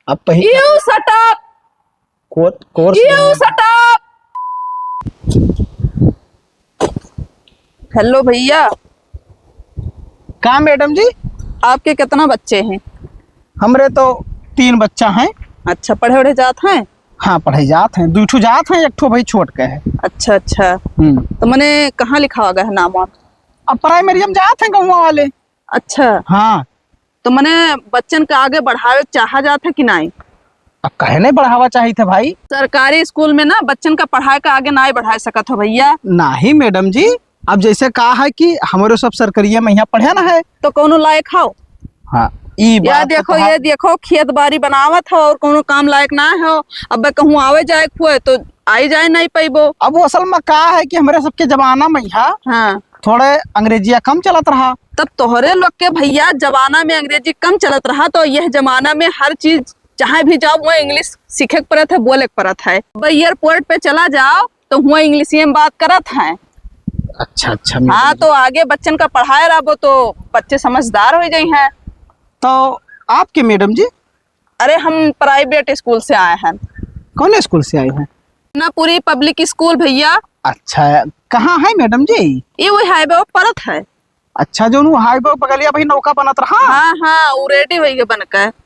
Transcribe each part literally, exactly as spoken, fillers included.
अब पही You shut up! कोर-, कोर्स You नहीं। Shut up! हेलो भैया। का मैडम जी? आपके कितना बच्चे हैं? हमरे तो तीन बच्चा हैं। अच्छा, पढ़े वढ़े जात हैं? हाँ, पढ़े जात हैं। दुइ ठो जात हैं, एक ठो भाई छोट के है। अच्छा, अच्छा। हम्म। तो मने कहाँ लिखावा गया है नाम वाम? अब प्राइमरी में जात हैं गौवा वाले। अच्छा। हाँ। तो मने बच्चन का आगे बढ़ावे के चाहा जात है कि नाहीं? अब काहे नहीं बढ़ावा चाहित है भाई? सरकारी स्कूल में ना बच्चन का पढ़ाए का आगे नाहीं बढ़ाए सकत हो भैया। नाहीं मैडम जी, अब जैसे का है कि हमरो सब सरकरिया में यहाँ पढ़े ना है। तो कौनो लायक हो? हाँ, ई या बात तो देखो, कहा। ये देखो, खेत बारी बनावत हो और कौनो काम लायक ना हो। अब कहूँ आवे जाए के हुए तो आई जाए नहीं पैबो। अब वो असल में का है कि हमरे सबके जमाना में यहाँ हाँ। थोड़े अंग्रेजिया कम चलत रहा। तब तोहरे लोग के भैया जमाना में अंग्रेजी कम चलत रहा, तो यह जमाना में हर चीज जहाँ भी जाओ, वहाँ इंग्लिश सीखे के पड़त है, बोले के पड़त है। भाई एयरपोर्ट पे चला जाओ, तो हुआ इंग्लिश में बात करत हैं। अच्छा, अच्छा, मैडम हाँ, जी। तो आगे बच्चन का पढ़ाए रहबो, तो बच्चे समझदार हो जाई हैं। तो आपके मैडम जी? अरे, हम प्राइवेट स्कूल से आए हैं। कौन स्कूल से आए हैं? ना, पूरी पब्लिक स्कूल भैया। अच्छा, कहाँ है मैडम जी? ये वही हाईवे पर परत है। अच्छा, जो नु हाईवे बगलिया भाई नौका बनत रहा? हाँ, हाँ, वो रेडी होई के बन के।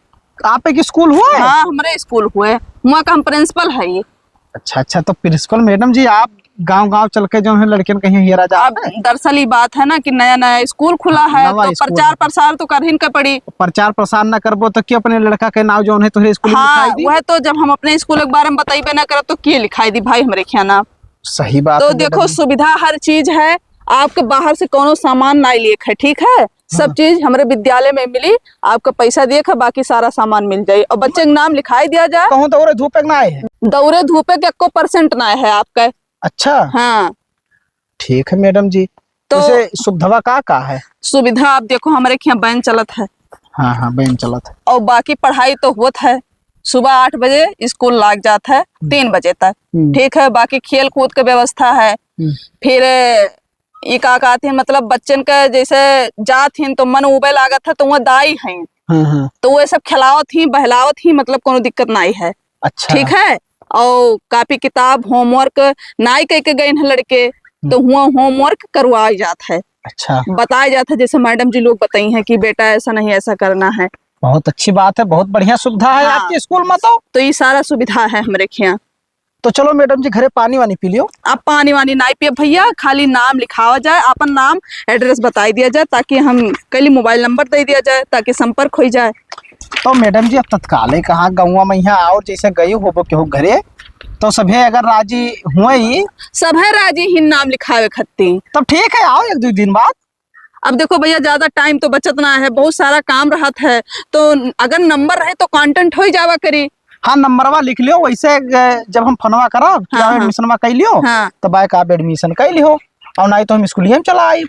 आप एक स्कूल हुए? हाँ, हमरे स्कूल हुए। वहाँ का हम प्रिंसिपल है ये। अच्छा, अच्छा, तो प्रिंसिपल मैडम जी, आप गांव-गांव चल के जो है लड़कियन कहीं हेरा जात अब है? दरअसल ये बात है ना कि नया-नया स्कूल खुला हाँ, है, नवा तो स्कूल प्रचार है। प्रसार तो करहिन के पड़ी। प्रचार प्रसार ना करबो तो के अपने लड़का के नाव जौन है तोहरे स्कूल में हाँ, लिखाई दी? वह तो जब हम अपने स्कूल के बारे में बताइबे ना करब तो के लिखाई दी भाई हमरे खिया नाम? सही बात तो है देखो, मैडम। सुविधा हर चीज है, आपके बाहर से कौनो सामान ना लिए है, ठीक है? सब हाँ। चीज हमरे विद्यालय में मिली, आपका पैसा दिए है, बाकी सारा सामान मिल जाई। और बच्चे के नाम लिखाई दिया जाए। कहूँ दौरे धूपे के ना आए हैं? दौरे धूपे के एको परसेंट ना है आपका। अच्छा। हाँ। ठीक है मैडम जी। तो जैसे सुविधा का का है? सुविधा आप देखो, हमरे खिया वैन चलत है। हाँ, हाँ, वैन चलत है। और बाकी पढ़ाई तो होत है, सुबह आठ बजे स्कूल लाग जात है, हम्म। तीन बजे तक। हम्म। ठीक है, बाकी खेल कूद के व्यवस्था है। हम्म। फिर ई का कहत ही, मतलब बच्चन के जैसे जात ही तो मन उबे लागत है, तो वहाँ दाई हैं। हाँ, हाँ। तो वो सब खिलावत ही, बहलावत ही, मतलब कोनो दिक्कत नाई है। अच्छा। ठीक है, और कापी किताब, होमवर्क नाई कह के गए हैं लड़के, हम्म। तो हुआ होमवर्क करवाए जात है। अच्छा। बताए जात है, जैसे मैडम जी लोग बताई हैं कि बेटा ऐसा नहीं, ऐसा करना है। बहुत अच्छी बात है, बहुत बढ़िया सुविधा है हाँ। आपके स्कूल में तो। तो ये सारा सुविधा है हमरे खिया। तो चलो मैडम जी, घरे पानी वानी पी लियो। अब पानी वानी नाई पिए भैया, खाली नाम लिखावा जाए, आपन नाम, एड्रेस बताई दिया जाए, ताकि हम कल मोबाइल नंबर दे दिया जाए, ताकि संपर्क हो जाए। तो मैडम जी, अब तत्काले कहाँ गौवा में यहाँ और जैसे गई होबो केहू घरे, तो सभे अगर राजी हुए ही। सभे राजी ही नाम लिखावे खत्ती। तब ठीक है, आओ एक दो दिन बाद। अब देखो भैया, ज्यादा टाइम तो बचत ना है, बहुत सारा काम रहत है, तो अगर नंबर रहे तो कांटेक्ट हो ही जावा करी। हाँ, नंबरवा लिख लियो, वैसे, अ, जब हम फोनवा करब कि हाँ, आओ हाँ। एडमिशनवा कर लियो, हाँ। तो बाइक आप एडमिशन कर लियो, और नहीं तो हम स्कूलिया में चला आई।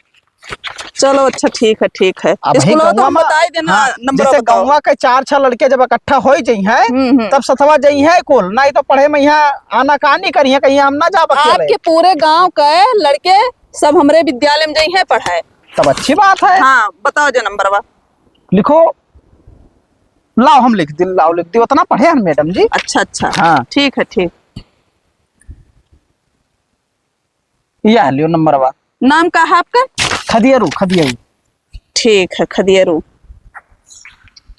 चलो अच्छा, ठीक है, ठीक है। अब ही स्कूल तो गौवा हम में, बताई देना, हाँ, नंबर जैसे बताओ। गौवा के चार छह लड़के जब इकट्ठा हो जाई हैं, हम्म, हम्म। तब सथवा जाई हैं कुल, नहीं तो पढ़े में यहाँ आना कहानी करी है, कहीं हम ना जा अकेले। आपके पूरे गांव के लड़के सब हमरे विद्यालय में जाई हैं पढ़े। तब अच्छी बात है। हाँ, बताओ जो नंबरवा। लिखो, लाओ हम लिख दी, लाओ लिख दी, उतना पढ़े हैं मैडम जी। अच्छा, अच्छा। हाँ। ठीक है, ठीक। यह लियो नंबरवा। नाम का है आपका? खदियरू, खदियरू। ठीक है, खदियरू।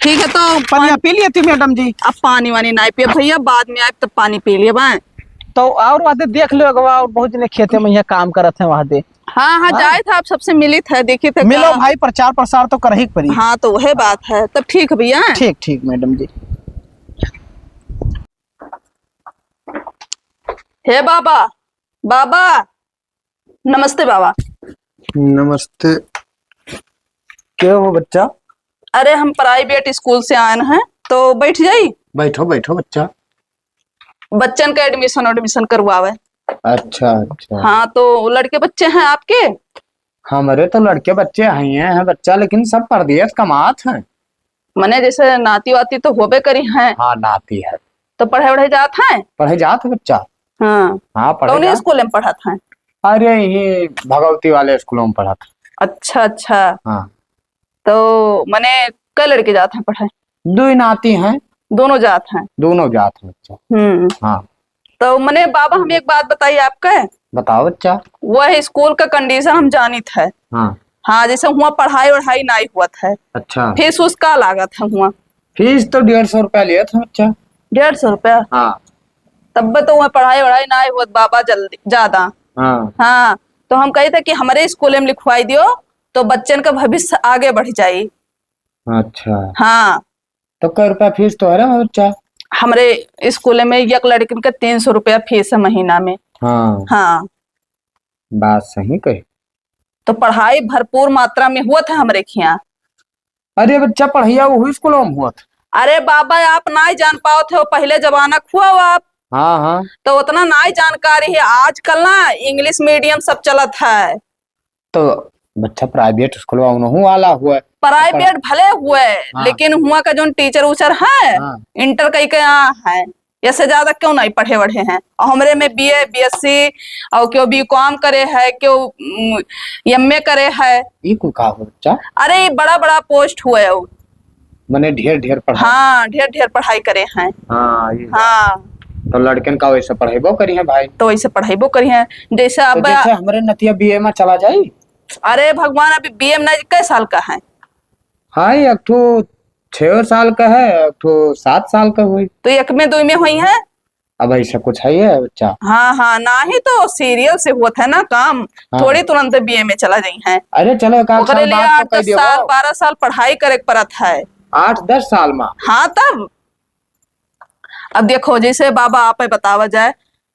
ठीक है, तो पानी पान- पी लिए थी मैडम जी। अब पानी वानी ना पिए भैया, बाद में आए तब पानी पी लिए बा। तो और वहाँ दे देख लो अगवा, और बहुत जने खेते में यहाँ काम करत हैं वहाँ दे। हाँ, हाँ, हाँ। जाए था, आप सबसे मिली था, देखी थे मिलो का। भाई, प्रचार प्रसार तो करही के पड़ी। हाँ, तो वह बात है, तब ठीक है भैया। ठीक, ठीक मैडम जी। हे बाबा, बाबा, नमस्ते बाबा। नमस्ते। के हो बच्चा? अरे, हम प्राइवेट स्कूल से आए हैं, तो बैठ जाई? बैठो, बैठो बच्चा। बच्चन का एडमिशन, एडमिशन करवावे। अच्छा, अच्छा। हाँ, तो लड़के बच्चे हैं आपके? हमरे तो लड़के बच्चे हैं, हैं बच्चा, लेकिन सब परदेस कमात हैं। मने जैसे नाती वाती तो होबे करी हैं। हाँ, नाती है। तो पढ़े वढ़े जात हैं? पढ़े जात है बच्चा। हाँ। हाँ, पढ़े कौन जात। स्कूल में पढ़त हैं? अरे, ये भगवती वाले स्कूलों में पढ़त है। अच्छा, अच्छा। हाँ। तो मने कै लड़के जात हैं पढ़े? दुई नाती हैं। दोनों जात हैं। दोनों जात हैं, अच्छा। हम्म। हाँ। तो मने बाबा, हम एक बात बताई आपके। बताओ बच्चा। वह स्कूल का condition हम जानित है। हाँ। हाँ, जैसे हुआ पढ़ाई वढ़ाई नाई हुआ है। अच्छा। फीस उसका लागत है हुआ। फीस तो डेढ़ सौ रुपया लिया था बच्चा। डेढ़ सौ रुपया? हाँ। तब तो हुआ पढ़ाई वढ़ाई नाई हुआ बाबा जल्दी ज्यादा। हाँ। हाँ, तो हम कही थे कि हमरे स्कूल में लिखवाई दियो, तो बच्चन का भविष्य आगे बढ़ जाई। अच्छा। हाँ। तो कै रुपया फीस तोहरे में बच्चा? हमरे स्कूल में एक लड़किन के तीन सौ रुपया फीस है महीना में। हाँ। हाँ। बात सही कही। तो पढ़ाई भरपूर मात्रा में हुआ था हमरे खिया। अरे बच्चा, पढ़ैया वही स्कूल में हुआ था। अरे बाबा, आप नाई जान पावत हो, पहले जमाना खुआ हो आप। हाँ, हाँ। तो उतना नाई जानकारी है। आजकल ना इंग्लिश मीडियम सब चलत है। तो बच्चा प्राइवेट स्कूलवा उनहू वाला हुआ। प्राइवेट भले हुए, हाँ। लेकिन हुआ का जोन टीचर उचर है, हाँ। इंटर कई के आ है, ऐसे ज्यादा क्यों नहीं पढ़े वढ़े हैं। और हमरे में बीए, बीएससी और क्यों बीकॉम करे है, क्यों एमए करे है। ई कुल का हो बच्चा? अरे, ई बड़ा बड़ा पोस्ट हुए और मने ढेर ढेर पढ़ाई। हाँ, ढेर ढेर पढ़ाई करे हैं। हाँ, ये हाँ। तो लड़कन का वैसे पढ़ेबो करी हैं भाई। तो वैसे पढ़ेबो करी हैं। जैसे तो अब जैसे हमरे नतिया बीए में चला जाई। अरे भगवान, अभी बीए में नहीं, कै साल का है? हाँ, एक ठो छह साल का है, एक ठो सात साल का हुई। तो एक में, दो में हुई है। अब ऐसा कुछ है ये बच्चा? हाँ, हाँ, ना ही तो सीरियल से हुआ था ना काम, हाँ। थोड़ी तुरंत बीए में चला जाई हैं। अरे चलो, एक आध ओकरे साल लिए बाद आठ तो कह दस दियो। साल, बारह साल पढ़ाई करे के पड़त है। आठ दस साल में? हाँ, तब अब देखो, जैसे बाबा आप बतावा जाए,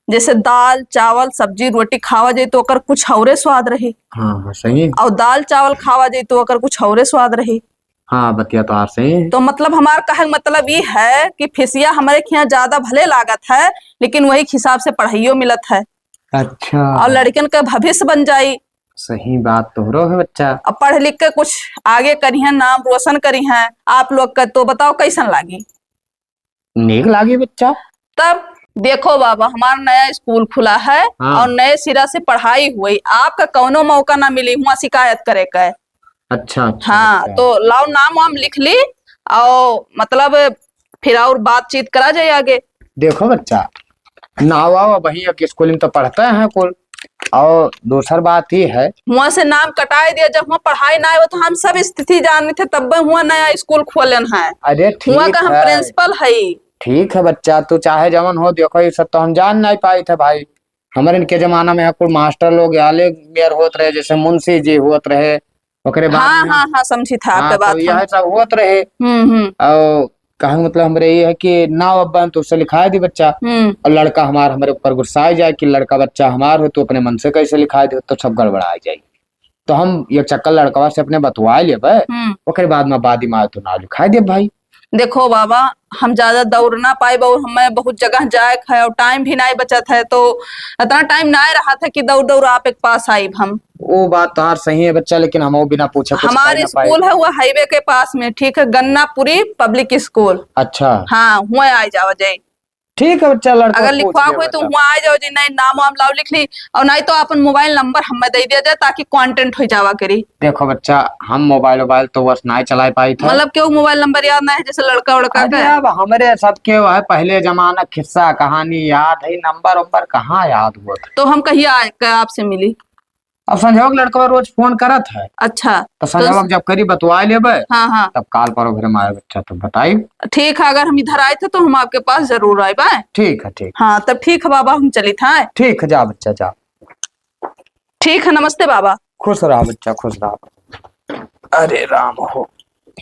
जैसे दाल, चावल, सब्जी, रोटी खावा जाए तो ओकर कुछ औरे स्वाद रही। हाँ, हाँ, सही। और दाल, चावल खावा जाए तो ओकर कुछ औरे स्वाद रही। हाँ, बतिया तो आप सही है। तो मतलब हमार कहे के मतलब ई है कि फीसिया हमरे खिया ज्यादा भले लागत है, लेकिन वही हिसाब से पढ़ाइयो मिलत है। अच्छा। और लड़कन के भविष्य बन जाई। सही बात तोहरो है बच्चा। अब पढ़ लिख के कुछ आगे करिहैं, नाम रोशन करिहैं। आप लोग का तो बताओ कैसन लागी? नीक लागी बच्चा। तब देखो बाबा, हमार नया स्कूल खुला है हाँ। और नए सिरा से पढ़ाई हुई, आपका कौनो मौका ना मिली हुआ शिकायत करे का। अच्छा, अच्छा, हाँ, अच्छा। तो लाओ नाम वाम लिख ली और मतलब फिर और बातचीत करा जाए आगे। देखो बच्चा, नाव वाव वही एक स्कूल में तो पढ़ते हैं कुल, और दूसर बात ई है हुआ से नाम कटाए दिया, जब हुआ पढ़ाई ना हो तो हम सब स्थिति जानी थे, तब हुआ नया स्कूल खोलन है। अरे हुआ ठीक का हम है। प्रिंसिपल है। ठीक है बच्चा, तू चाहे जवन हो, देखो ये सब तो हम जान नहीं पाई थे भाई। हमरे इनके जमाना में कुल मास्टर लोग आले मेयर होत रहे, जैसे मुंशी जी होत रहे, ओकरे बाद हाँ, में हाँ, हाँ, समझी था आपके हाँ, बात तो हम। यह सब होत रहे। हम्म, हम्म। और कहे मतलब हमरे ये है कि नाव अब्बा तो उससे लिखाए दी बच्चा। हम्म। और लड़का हमार हमरे ऊपर गुस्साए जाए कि लड़का बच्चा हमार हो, तू अपने मन से कैसे लिखाए दे, तो सब गड़बड़ाए जाए। तो हम एक चक्कर लड़कवा से अपने बतवाए लेबे, हम्म। ओकरे बाद में बाद में तो नाव लिखाए देब भाई। देखो बाबा, हम ज्यादा दौड़ ना पाइब और हमें बहुत जगह जाए के है और टाइम भी नहीं बचत है, तो इतना टाइम नहीं रहा था कि दौड़ दौड़ आप एक पास आइब हम। वो बात तोहार सही है बच्चा, लेकिन हम वो बिना पूछे कुछ हमार कह ना पाए। स्कूल है वो हाईवे के पास में, ठीक है, गन्नापुरी पब्लिक स्कूल। अच्छा। हाँ, हुआ आ जावा जाए। ठीक है बच्चा, लड़का अगर पूछ लिखवा ले हुए तो बता। हुआ आ जाओ जी, नहीं नाम वाम लाओ लिख ली, और नहीं तो अपन मोबाइल नंबर हमें दे दिया जाए ताकि कांटेक्ट हो जावा करी। देखो बच्चा, हम मोबाइल वोबाइल तो बस नहीं चला पाई थे। मतलब क्यों मोबाइल नंबर याद नहीं है, जैसे लड़का वड़का अरे का? अब हमरे सबके वह पहले जमाना किस्सा कहानी याद है, नंबर उम्बर कहाँ याद हुआ था? तो हम कहिए आ- क- आपसे मिली। अब संजोग लड़कवा रोज फोन करत है। अच्छा, तो तो संजोग स- जब करी बतवाए लेबे, हाँ, हाँ। तब काल परो फिर हमारे बच्चा तो बताई। ठीक है, अगर हम इधर आए थे तो हम आपके पास जरूर आए बा। ठीक है, ठीक। हाँ, तब ठीक है बाबा, हम चली था। ठीक है, जा बच्चा जा। ठीक है, नमस्ते बाबा। खुश रहा बच्चा, खुश रहा। अरे राम हो,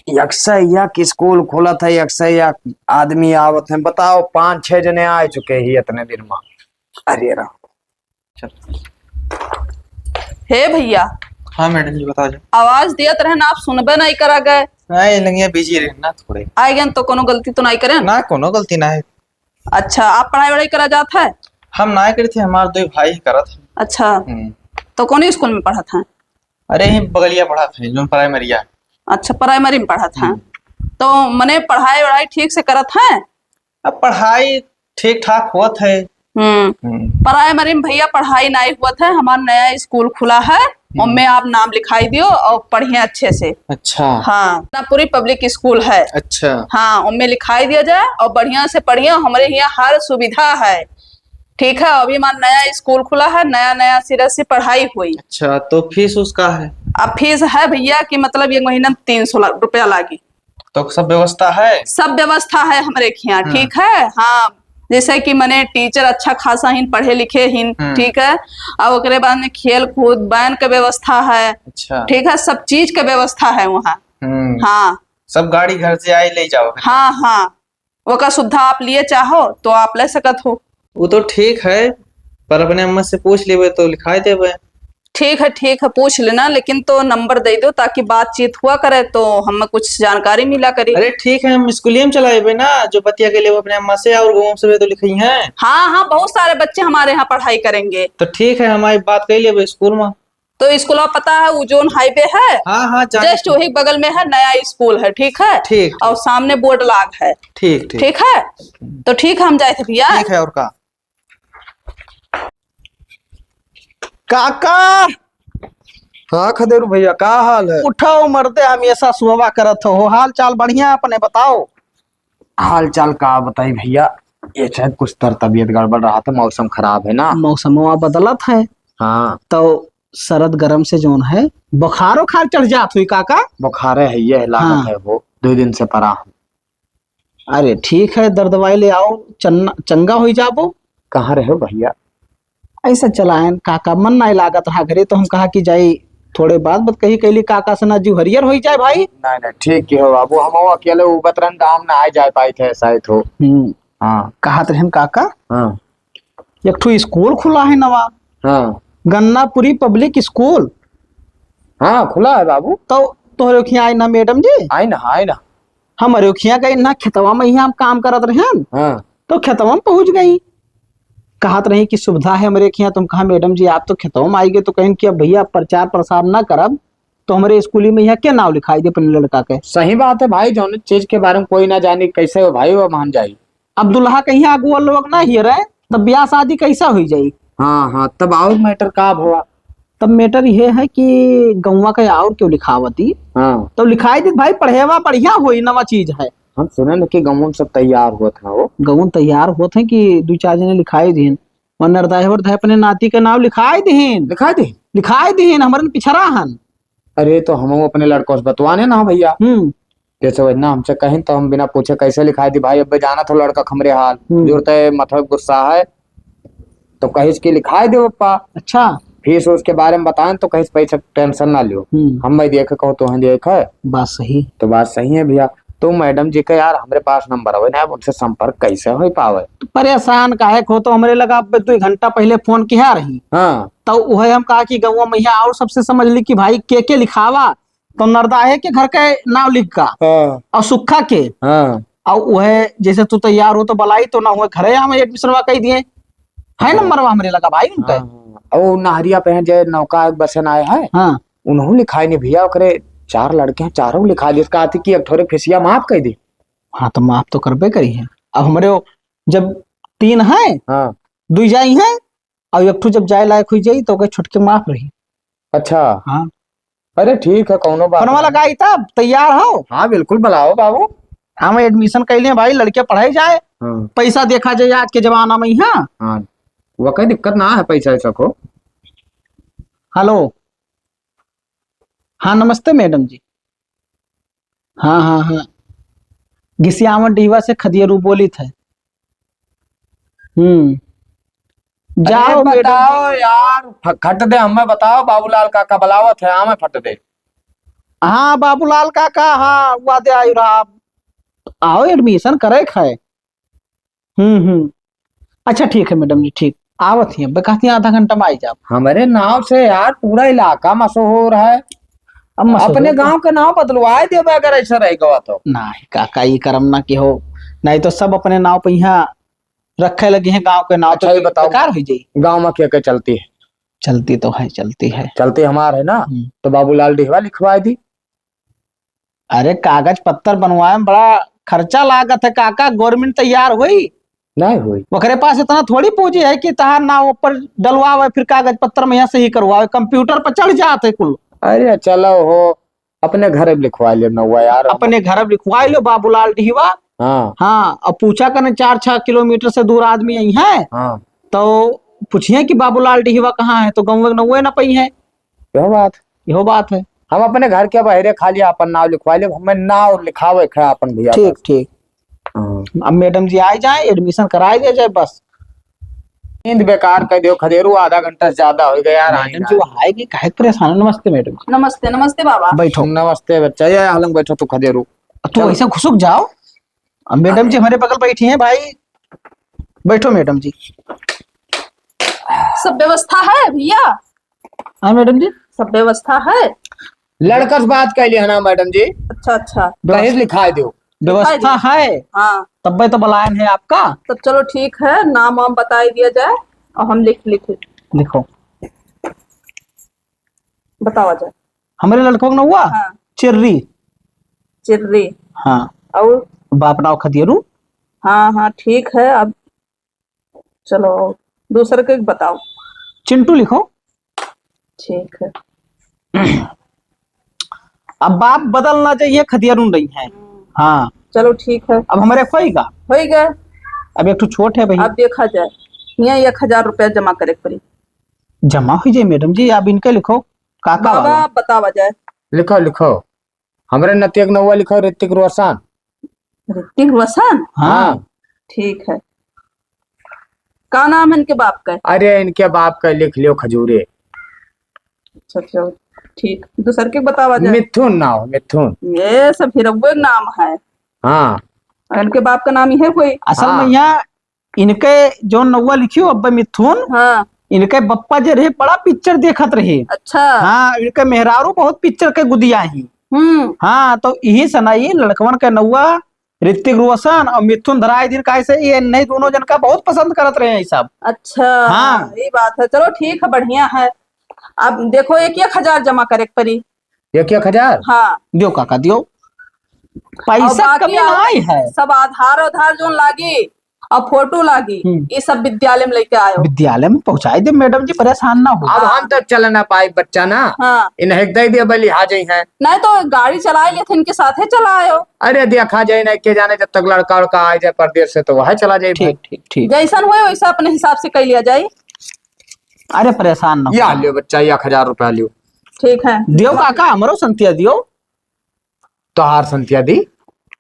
यकसा यक स्कूल खुलत है, यकसा यक आदमी आवत है। बताओ, पाँच छह जने आ चुके ही इतने दिन में। अरे राम। चल। हे भैया। हाँ मैडम जी, बताओ जी। आवाज दियत रहन, आप सुनबे नहीं करा गए। नहीं, लंगिया बिजी रहे ना थोड़े। आए गए तो कोनो गलती तो नहीं करे? ना, कोनो गलती ना है। अच्छा, आप पढ़ाई वढ़ाई करा जात है? हम ना करे थे, हमारे दो भाई ही करत है। अच्छा, हम्म। तो कौन स्कूल में पढ़त है? अरे, ही बगलिया पढ़त है, जो प्राइमरिया। अच्छा, प्राइमरी में पढ़त है। हम्म। तो मने पढ़ाई वढ़ाई ठीक से करत है? अब पढ़ाई ठीक ठाक होत है। हम्म। हम्म। प्राइमरी में भैया पढ़ाई नहीं होत है, हमार नया स्कूल खुला है। हम्म। ओमे आप नाम लिखाई दियो और पढ़िए अच्छे से। अच्छा। हाँ, ना पूरी पब्लिक स्कूल है। अच्छा। हाँ, ओमे लिखाई दिया जाए और बढ़िया से पढ़िए। हमरे यहाँ हर सुविधा है, ठीक है। अभी हमारा नया स्कूल खुला है, नया नया सिरा से पढ़ाई हुई। अच्छा, तो फीस उसका है? अब फीस है भैया कि मतलब एक महीना में तीन सौ रुपया लागी। तो सब व्यवस्था है? सब व्यवस्था है हमरे खियाँ, हाँ। ठीक है। हाँ, जैसे कि मने टीचर अच्छा खासा हिन, पढ़े लिखे हिन, हम्म। ठीक है। और ओकरे बाद में खेल कूद, बैन के व्यवस्था है, अच्छा। ठीक है, सब चीज के व्यवस्था है वहाँ। हम्म। हाँ। सब गाड़ी घर से आए ले जाओ? हाँ, हाँ, ओकर सुविधा आप लिए चाहो तो आप ले सकत हो। वो तो ठीक है, पर अपने अम्मा से पूछ लेबे तो लिखाई देबे। ठीक है, ठीक है, पूछ लेना, लेकिन तो नंबर दे दो ताकि बातचीत हुआ करे तो हमें कुछ जानकारी मिला करी। अरे ठीक है, हम स्कूलिया में चला अइबे ना, जो बतिया के लेबे अपने अम्मा से और गाँव से भी तो लिखई हैं। हाँ, हाँ, बहुत सारे बच्चे हमारे यहाँ पढ़ाई करेंगे। तो ठीक है, हमारी बात कर लेबे स्कूल में। तो स्कूल पता है, वो जोन हाईवे है, हाँ, हाँ, जाने just वही बगल में है, नया स्कूल है, ठीक है? ठीक, ठीक। और सामने बोर्ड लाग है। ठीक, ठीक। ठीक है? तो ठीक है, हम जाए थे भैया। ठीक है, और का? काका! हाँ, खदेरू भैया, का हाल है? उठाओ मर्दे, हमेशा सुहवा करत हो। हाल चाल बढ़िया, अपने बताओ। हाल चाल का बताई भैया, ये शायद कुछ तर तबीयत गड़बड़ रहा था, मौसम खराब है ना। मौसमवा बदलत है। हाँ। तो सरद गरम से जोन है, बुखार उखार चढ़ जात हुई काका? बुखारे है, ये लागत हाँ। है वो, दो दिन से परा हूँ। अरे ठीक है, दर्द दवाई ले आओ, चन्ना-, चंगा होई जाबो। कहाँ रहे हो भैया? ऐसा चलायन काका, मन नाई लागत रहा घरे, तो हम कहा कि जाई थोड़े बात बात कही कैली काका से, ना जीव हरियर होई जाए भाई। नहीं, नहीं, ठीक की हो बाबू, हम वो अकेले उबत रहन, गाँव में ना आए जाए पाई थे, ऐसा ही तो। हम्म। हाँ। कहत रहन काका, हाँ। एक ठो स्कूल खुला है नवा। हाँ। गन्नापुरी पब्लिक स्कूल। हाँ, खुला है बाबू। तो तोहरे खियाँ आई ना मैडम जी? आई ना, आई ना। हमरे खियाँ गई ना, खेतवा में यहाँ हम काम करत रहन। हाँ। तो खेतवा में पहुँच गई। कहत रही कि सुविधा है हमरे खियाँ। तुम कहा मैडम जी आप तो खेतवा में आई गए, तो कहेन कि अब भैया प्रचार प्रसार ना करब, तो हमरे स्कूली में यहाँ के नाव लिखाई दे अपने लड़का के? सही बात है भाई, जौन चीज के बारे में कोई ना जानी, कैसे हो भाई वो मान जाई? अब दुल्हा कहीं अगुआ लोग ना ही रहे, तब ब्याह शादी कैसा हुई जाई? हाँ, हाँ, तब और मैटर का भवा? तब मैटर ये है कि गौवा का और क्यों लिखावती? हाँ। तो लिखाई दे भाई, पढ़ेवा बढ़िया होई, नवा चीज है। हम सुने न कि गौवा में सब तैयार होत हैं वो। गौवा में तैयार होत हैं कि दो चार जने लिखाई दीन। और नरदाय वर्दाय अपने नाती के नाव लिखाई दीन। लिखाई दीन? लिखाई दीन, हमरन पिछड़ा हन। अरे, तो हमहू अपने लड़कों से बतवाने ना भैया। हम्म। जैसे वही ना हमसे कहिन तो हम बिना पूछे कैसे लिखाई दी भाई, अब जानत हो लड़का हमरे हाल। हम्म। जुड़ते मतलब गुस्सा है, तो कहिस कि लिखाई दे पप्पा। अच्छा। फीस उसके बारे में बताएं तो कहिस पैसा टेंशन ना लियो। हम्म। हम मैं देखे कहो तो हैं देख है। बात सही। तो बात सही है भैया। तो मैडम जी का यार हमरे पास नंबर है ना, अब उनसे संपर्क कैसे हो पावे? तो परेशान काहे को, तो हमरे लगा अब दो घंटा पहले फोन किया रही। हाँ। तो वह हम कहा कि गौवा मैया और सबसे समझ ली कि भाई के के लिखावा, तो नरदाहे के घर के नाव लिख का। हाँ। और सुक्खा के। हाँ। और वह जैसे तू तैयार हो तो बलाई तो ना हुए घरे हम एडमिशन वा कही दिए। है हाँ। नंबर वा हमरे लगा भाई उनका। हाँ। और नहरिया पे हैं जे नौका एक बसन आए है। हाँ। उन्हों लिखाई नहीं भैया, ओकरे चार लड़के हैं, चारों लिखा दिए। कहा थी कि एक ठोरे फीसिया माफ कर दी। हाँ, तो माफ तो करबे करी है। अब हमरे वो जब तीन हैं, हाँ। दुई जाई हैं, और एक ठो जब जाए लायक हुई जाई, तो ओके छुटके माफ रही। अच्छा। हाँ। अरे ठीक है, कौनो बात फोनवा नहीं। लगाई तब, तैयार हो? हाँ, बिल्कुल, बुलाओ बाबू। हम एडमिशन कैले हैं भाई, लड़के पढ़ाई जाए, हाँ। पैसा देखा जाए आज के जमाना में, हाँ। हाँ, वो कोई दिक्कत ना है, पैसा ऐसा को। हेलो। हाँ, नमस्ते मैडम जी। हाँ, हाँ, हाँ। घिसियावन डीवा से खदियरू बोलित है। हम्म। अरे जाओ मैडम। बताओ यार, फ-, खट दे, हमें बताओ, बाबूलाल काका बुलावत है, हमें फट दे। हाँ, बाबूलाल काका, हाँ, वादे आयु रहा। आओ, एडमिशन करे खाए। हम्म, हम्म। अच्छा, ठीक है मैडम जी, ठीक। आवत ही, अब कहती हैं आधा घंटा में आई जाओ। हमरे नाव से यार पूरा इलाका मशहूर है। अब मशहूर अपने तो गांव के नाव बदलवाए देबे अगर ऐसा रह गवा तो। नहीं काका, ई करम ना कि हो, नहीं तो सब अपने नाव पे यहाँ रखे लगी हैं, गांव के नाव अच्छा, तो ये बताओ, बेकार हो जाई। गांव में क्या क्या चलती है? चलती तो है, चलती है। चलती हमार है ना, हम्म। तो बाबूलाल डिहवा लिखवाए दी। अरे, कागज पत्तर बनवाए में बड़ा खर्चा लागत है काका, गवर्नमेंट तैयार हुई? नहीं हुई। ओकरे पास इतना थोड़ी पूंजी है कि तहार नाव ऊपर डलवावे, फिर कागज पत्तर में यहाँ सही करवावे, कंप्यूटर पर चढ़ जात है कुल। अरे चलो हो, अपने घर में लिखवा ले नौवा यार। अपने घर में लिखवा लो बाबूलाल डिहवा। हाँ। हाँ, अब पूछा करने चार छह किलोमीटर से दूर आदमी आई है। हाँ। तो पूछिए कि बाबूलाल डिहवा कहाँ है, तो गाँव में नौवे ना पई है। यह बात। यह बात है। हम अपने घर के बहरे खाली अपन नाव लिखवा ले, हमें नाव लिखावे के है अपन भैया ठीक, बस। ठीक। हाँ। अब मैडम जी आ जाए, एडमिशन कराए दिया जाए बस। नींद बेकार कर दियो खदेरू, आधा घंटा से ज्यादा हो गया यार, मैडम जी, वो आएगी, काहे के परेशान हो? नमस्ते मैडम जी। नमस्ते, नमस्ते बाबा। बैठो। नमस्ते बच्चा, ये आलंग बैठो तू खदेरू। तू चल। ऐसे घुसुक जाओ। अब मैडम जी हमारे बगल बैठी हैं भाई, बैठो मैडम जी। सब व्यवस्था है भैया? हाँ मैडम जी। सब व्यवस्था है? लड़का से बात कर लिया ना मैडम जी। अच्छा, अच्छा। दहेज लिखाए दो। व्यवस्था है। हाँ। तब्बे तो बुलायन है आपका। तब चलो ठीक है, नाम वाम बताई दिया जाए और हम लिख लिखे। लिखो। बतावा जाए। हमरे लड़कों का नौवा? हाँ। चिर्री। चिर्री। हाँ। और? बाप नाव खदियरू। हाँ, हाँ, ठीक है। अब चलो, दूसर के बताओ। चिंटू लिखो। ठीक है। अब बाप बदल ना जाइए, खदियरुन रही हैं। हम्म। हाँ। चलो, ठीक है। अब हमारे होई गा? होई गा। अब एक ठो छोट है भाई। अब देखा जाए, यहाँ एक हजार रुपया जमा करे के पड़ी। जमा हो जाए मैडम जी, आप इनके लिखो, काका बाबा, वाला। बतावा जाए। लिखो, लिखो। हमरे नतिया के नौवा लिखो, ऋतिक रोशन। ऋतिक रोशन? हाँ। हाँ। ठीक है। का नाम है इनके बाप का? अरे, इनके बाप का लिख लियो खजूरे। अच्छा, अच्छा, ठीक। दूसर के बतावा जाए। मिथुन नाम, मिथुन। ये सब हीरोवे नाम है। हाँ। और इनके बाप का नाम ये है कोई? असल हाँ। में यहाँ इनके जो नौवा लिखियो अब्बे मिथुन, हाँ। इनके बप्पा जे रहे बड़ा पिक्चर देखत रहे। अच्छा। हाँ, इनके मेहरारू बहुत पिक्चर के गुदिया ही। हम्म। हाँ, तो यही सना ये लड़कवन के नौवा ऋतिक रोशन और मिथुन धराई दिन, काहे से ये नहीं दोनों जन का बहुत पसंद करत रहे हैं सब। अच्छा, हाँ। ये बात है। चलो ठीक है, बढ़िया है। अब देखो, एक एक हजार जमा करे के पड़ी। एक एक हजार? हाँ। दियो काका, दियो। पैसा और बाकी कमी और नाई है। सब आधार, आधार जोन लागी और फोटो लागी, हम्म। ये सब विद्यालय में लेके आयो। विद्यालय में पहुँचाई दे मैडम जी, परेशान ना हो। अब हम तो चल ना पाई बच्चा ना। हाँ। इन्हें दे दिया, बली आ जाई है। नहीं तो गाड़ी चला लेते, इनके साथे चला आयो। अरे देखा जाए ना, के जाने जब तक लड़का उड़का आ जाए परदेश से तो वह चला जाए भाई। ठीक, ठीक, ठीक। जैसन होए वैसा अपने हिसाब से कर लिया जाए। अरे परेशान ना हो। या लियो बच्चा, एक हजार रुपया लियो। ठीक है। दियो काका, हमरो संतिया दियो। तोहार संतिया दी?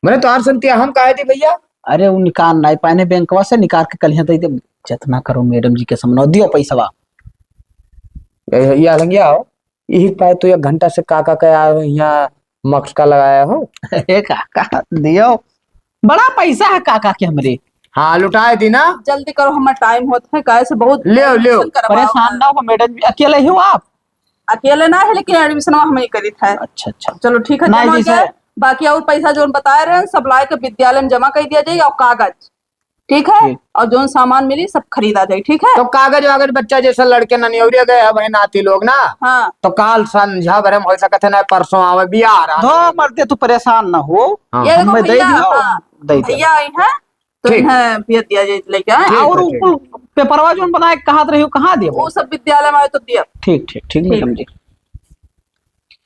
मने तोहार संतिया हम काहे दी भैया? अरे, उ निकाल नाई पाए बैंकवा से, निकाल के कलिया दे दे। जतना करो मैडम जी के सामने, दियो पैसवा। ए, ये अलंगिया हो, यही पाए तो एक घंटा से काका के आ, यहाँ मटका लगाया हो। ए काका, दियो। बड़ा पैसा है काका के हमरे। हाँ, लुटाए दी ना। जल्दी करो, हमारा टाइम होत है, काहे से बहुत लियो, लियो। Admission करवाओ परेशान है। ना हो मैडम जी, अकेले ही हो आप? अकेले ना है, लेकिन एडमिशन हम ही करित है। अच्छा, अच्छा। चलो ठीक है, नहीं, जमा जैसे हो जाए। बाकी और पैसा जो बताए रहे हैं, सब लाए के विद्यालय में जमा कर दिया जाए और कागज, ठीक है? ठीक। और जो सामान मिली सब खरीदा जाए, ठीक है? तो कागज वागज बच्चा जैसे लड़के ननियौरिया गए हैं, वही नाती लोग ना। हाँ। तो काल संझा भरे में हो सकत है ना, परसों आवे बियाह रहा। धो मरते, तू परेशान ना हो। हाँ। ये देखो हमें दे भैया, दियो, हाँ, दे दियो। भैया आई हैं, तो ठीक। इन्हें भेज दिया जाए लेके, हैं? ठीक और है, ठीक। ऊपर पेपरवा जोन बनाए के कहत रही हो, कहाँ देबो? वो सब विद्यालय में आए तो दिया। ठीक, ठीक, ठीक, ठीक। मैडम जी।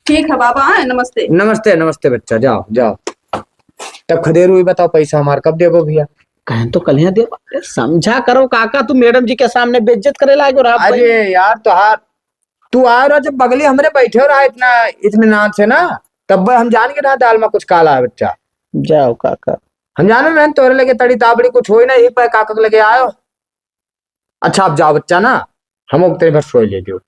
ठीक है बाबा, हैं, नमस्ते। नमस्ते, नमस्ते बच्चा, जाओ, जाओ। तब खदेरू ही बताओ, पैसा हमार कब देबो भैया? कहें तो कल ही देबो। अरे समझा करो काका, तू मैडम जी के सामने बेइज्जत करे लागो रहा भाई। अरे यार, तोहार, तू आ रहा जब बगली हमरे बैठे रहा इतना, इतने नाम से ना, तब हम जान के ना दाल में कुछ काला है बच्चा। जाओ काका। हम जानो मैंने तोरे लगे तड़ी ताबड़ी कुछ होई ना, एक बार काका के लगे आयो। अच्छा, अब जाओ बच्चा ना, हम तेरे भर सोई ले दियो।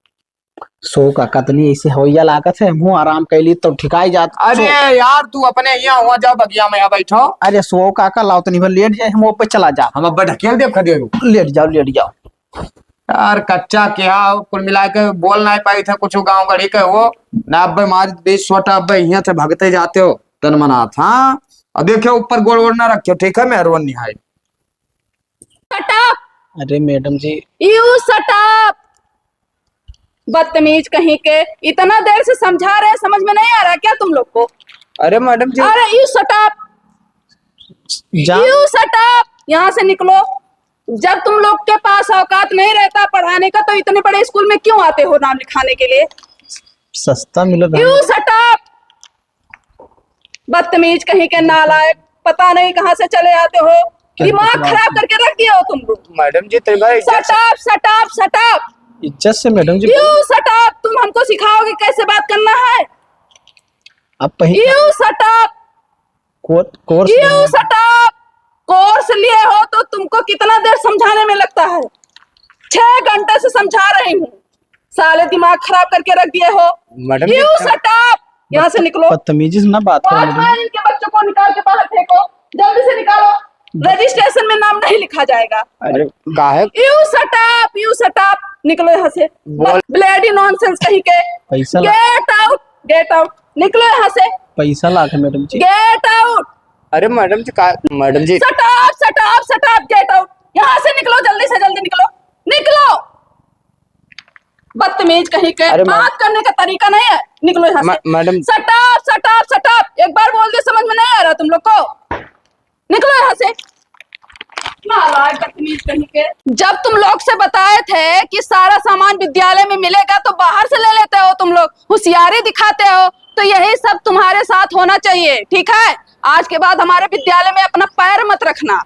सो काका, तनी ऐसे हवैया लागत है, हमहू आराम कैली तो ठिकाई जात। अरे सो। यार, तू अपने यहाँ हुआ जाओ, बगिया में यहाँ बैठो। अरे सो काका, लाओ तनी भर लेट जाए, हम ऊपर चला जा। हम अब ढकेल देब खदेरू। लेट जाओ, लेट जाओ। यार, कच्चा क्या हो, कुल मिला के बोल ना पाई था कुछ गाँव गढ़ी के हो ना। अब मार बीस सोटा, अब यहाँ से भगते जाते हो, तन मनात, हाँ? और देखियो, ऊपर गोड़ वोड़ ना रखियो, ठीक है? मेहरबान निहाय। Shut up! अरे मैडम जी। You shut up! बदतमीज कहीं के, इतना देर से समझा रहे हैं, समझ में नहीं आ रहा क्या तुम लोग को? अरे मैडम जी। अरे you shut up! जा- You shut up! यहाँ से निकलो। जब तुम लोग के पास औकात नहीं रहता पढ़ाने का, तो इतने बड़े स्कूल में क्यों आते हो नाम लिखाने के लिए? सस्ता मिलत है। You shut up! बदतमीज कहीं के, नालायक, पता नहीं कहाँ से चले आते हो। क्या दिमाग बकवास खराब है? करके रख दिए हो तुम लोग। मैडम जी, तेरे भाई इज्जत से, shut up, shut up, shut up! इज्जत से मैडम जी। You shut up! तुम हमको सिखाओगे कैसे बात करना है? आप पहले You shut up! कोर-, कोर्स You shut up! कोर्स लिए हो तो तुमको कितना देर समझाने में लगता है? छह घंटे से समझा रही हूँ, साले दिमाग खराब करके रख दिए हो। मैडम जी, You shut up! यहाँ से निकलो। बदतमीजी से ना बात करो मैडम। वॉचमैन, इनके बच्चों को निकाल के बाहर फेंको, जल्दी से निकालो। रजिस्ट्रेशन में नाम नहीं लिखा जाएगा। अरे, काहे? You shut up, you shut up, निकलो यहाँ से। बोल। Bloody nonsense कहीं के। पैसा ला- Get out, get out, निकलो यहाँ से। पैसा लाके मैडम जी। Get out। अरे मैडम जी, का, मैडम जी। Shut up, shut up, shut up, get out। यहाँ से निकलो, जल्दी से जल्दी निकलो, निकलो। बदतमीज कहीं के, अरे मै- बात करने का तरीका नहीं है, निकलो यहाँ से। मै-, मैडम। Shut up, shut up, shut up। एक बार बोल दिया, समझ में नहीं आ रहा तुम लोग को? निकलो यहाँ से। नालायक, बदतमीज कहीं के। जब तुम लोग से बताए थे कि सारा सामान विद्यालय में मिलेगा, तो बाहर से ले लेते हो तुम लोग, होशियारी दिखाते हो, तो यही सब तुम्हारे साथ होना चाहिए, ठीक है? आज के बाद हमारे विद्यालय में अपना पैर मत रखना।